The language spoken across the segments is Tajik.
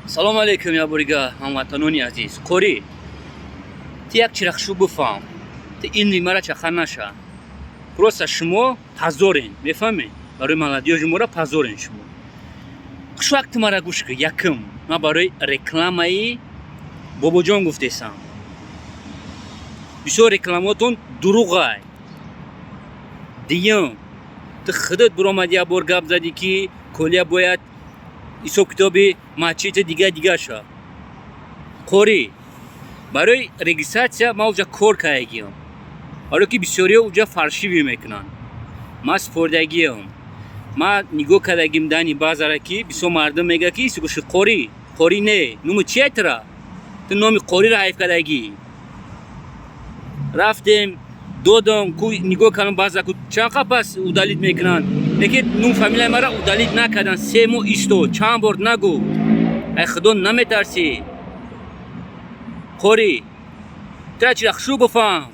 Салому алейкум, яборига, ҳамватанони азиз. Қорӣ, ту як чирахшу бифаҳм, ту илми мара чаха наша. Просто шумо позорен, мефаҳмед? Барои молодёжи мора позорен шумо. Хушвақт ту мара гӯш кун. Якум, ман барои рекламаи Бобоҷон гуфтесам. Бисёр рекламаотон дурӯғай. Дуюм, ту худат биромадӣ, як бор гап задӣ, ки колия бояд ҳисоб китоби масҷиди дига дига шавад. Қорӣ, барои регистрация ман уҷа кор кардагиам, барое ки бисёриҳо уҷа фальшивый мекунанд. Ман супордагиам, ман нигоҳ кардагим дани баъзара, ки бисёр мардум мегӯяд, ки сигуши қорӣ, қорӣ не, нуми чия тира, ту номи қориро ҳайф кардагӣ. Рафтем, додам ку, нигоҳ кардам, баъза ку чанд қа пас удалить мекунанд, лекин нум фамилияи мара удалить накарданд. 3 моҳ истод. Чанд бор нагӯ, ай худо наметарсӣ? Қорӣ, тра чира хушрӯ бифаҳм,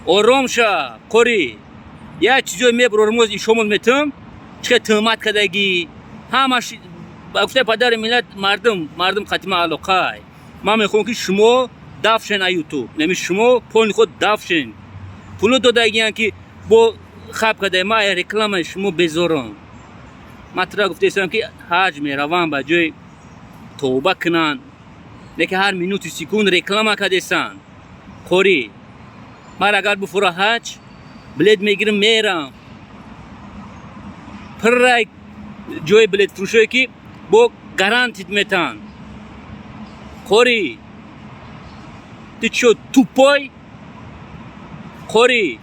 ором ша. Қорӣ, як чизое мебурорам, оз ишомон метам, чӣ хел тӯҳмат кардагӣ ҳамаш. Ба гуфтаи падари миллат, мардум қатима алоқай. Ман мехоҳам, ки шумо дафшен а Ютуб, нами шумо пони худ дафшен. Пуло додагиян, ки бо хаб карда. Ман ай рекламаи шумо безорам. Ман тура гуфтаистам, ки ҳаҷ меравам, ба ҷои тавба кунанд, лекин ҳар минуту секунд реклама кардесанд. Қорӣ, ман агар буфура ҳаҷ, билет мегирам, мерам. Пиррай ҷои билетфурӯшое, ки бо гарантит метаҳанд. Қорӣ, ту чо, тупой? Қорӣ,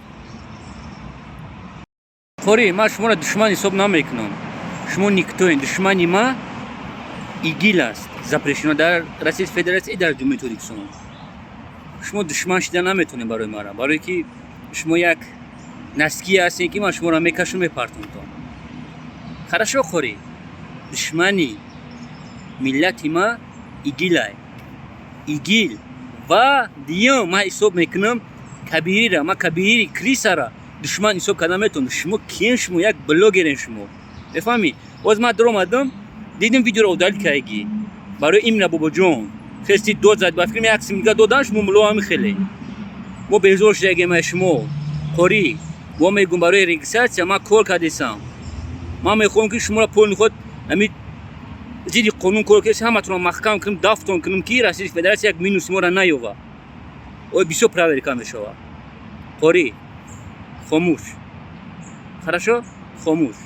қорӣ, ман шуморо душман ҳисоб намекунам, шумо никто ен. Душмани ма ИГИЛ аст, запрещено дар Российской Федерация и дар Ҷумҳурии Тоҷикистон. Шумо душман шида наметонед барои мара, барое ки шумо як носки ҳастем, ки ман шуморо мекашам, мепартонтон. Хорошо, қорӣ, душмани миллати ма ИГИЛай, ИГИЛ. Ва дуюм, ман ҳисоб мекунам Кабирира. Ман Кабири крисара душман ҳисоб карда наметавонам. Шумо киен? Шумо як блогерен, шумо мефаҳмӣ? Боз ман даромадам, дидим, видеоро удалить кардагӣ барои имна Бобоҷон. Хести дод зад, ба фикрам, як симига додан шумо муло ҳами хеле. Мо безор шудагем аз шумо, қорӣ. Мо мегӯм, барои регистрация ман кор кардесам. Ман мехоҳам, ки шуморо пони худ ҳами зидди қонун кор кардеси, ҳаматонро маҳкам кунам, дафтон кунам, ки Российской Федерация як минус моро наёва. Ой, бисёр проверка мешавад. Қорӣ, хомӯш, хорошо, хомӯш.